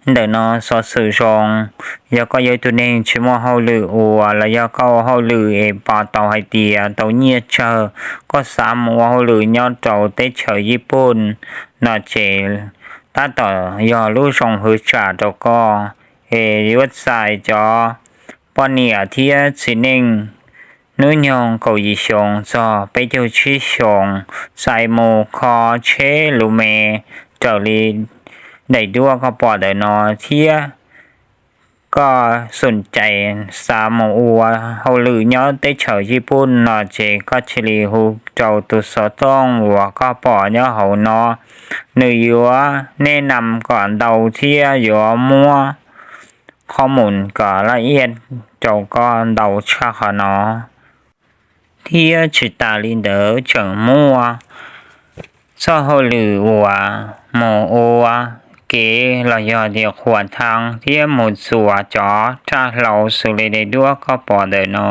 ntawm no xov xwm zoo. Yog koj yog ib tug neeg tsis muaj hauj lwm ua los yog koj ua hauj lwm es pom tau hais tias tau nyiaj tsawg, koj xav mus ua hauj lwm nyob rau teb chaws Yij Pooj no ces tab tom yog lub zoo hwv tsam rau koj, es yuav txais cov poj niam thiab txiv neej hnub nyoog kaum yim xyoo txog peb caug tsib xyoo, txais mus kho tsheb lus me raws li daim duab koj pom ntawm no thiab koj xom cai xav mus ua hauj lwm nyob teb chaws Yij Pooj no ces koj cia li hu rau tus xov tooj uas koj pom nyob hauv no. Nws yuav nej nam kom ntau thiab yuav muab qhob mus kom laj iaj rau koj ntau tshaj qhov no. Thiab tsis tas li ntawd tseem muaj txoj hauj lwm uas mus ua kev los yog tias qhuas thaj thiab mus txuas cov raj hlau xws li daim duab koj pom ntawm no.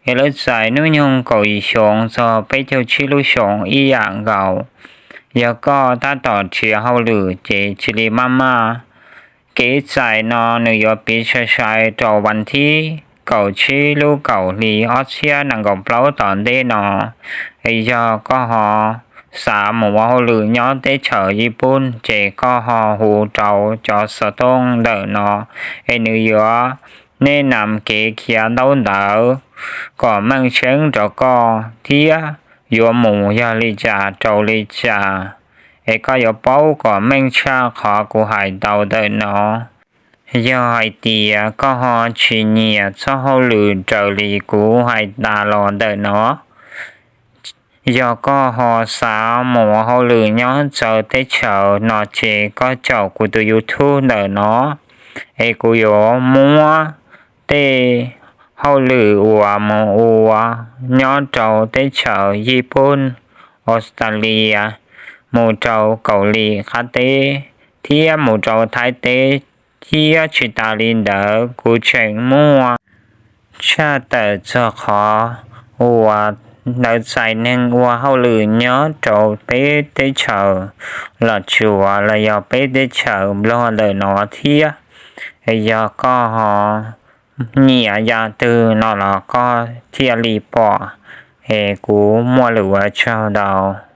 Es lawv txais hnub nyoog kaum yim xyoo txog peb caug tsib lub xyoo ib yam nkaus. Yog koj tab tom nrhiav hauj lwm ces cia li maj maj. Kev txais no nws yuav piv sai sai rau vas thib kaum tsib lub kaum hli ob txhiab nees nkaum plaub tom ntej no. Yog koj ho xav mus ua hauj lwm nyob teb chaws Yij Pooj ces koj ho hu rau cov xov tooj ntawm no, es nws yuav nej nam kev khiav ntaub ntawv kom meej tseeb rau koj thiab yuav mus yog li cas rau li cas, es koj yuav paub kom meej tshaj qhov kuv hais tau ntawm no. Yog hais tias koj ho tsis nyiam txoj hauj lwm raws li kuv hais tas los ntawm no, yog koj ho xav mus hauj lwm nyob txawv teb chaws no ces koj caum kuv tus YouTube ntawm no, es kuv yuav muab tej hauj lwm uas mus ua nyob rau teb chaws Yij Pooj, Australia, mus rau Kaus Lim qab teb, thiab mus rau Thaib teb, thiab tsis tas li ntawd kuv tseem muaj tshaj tawm txog qhov uas lawv txais neeg ua hauj lwm nyob rau peb teb chaws Los Tsuas los yog peb teb chaws Nplog ntawm no thiab. Yog koj ho nyiam yam twg no los koj thiaj li pom, es kuv muaj lus ua tsaug ntau.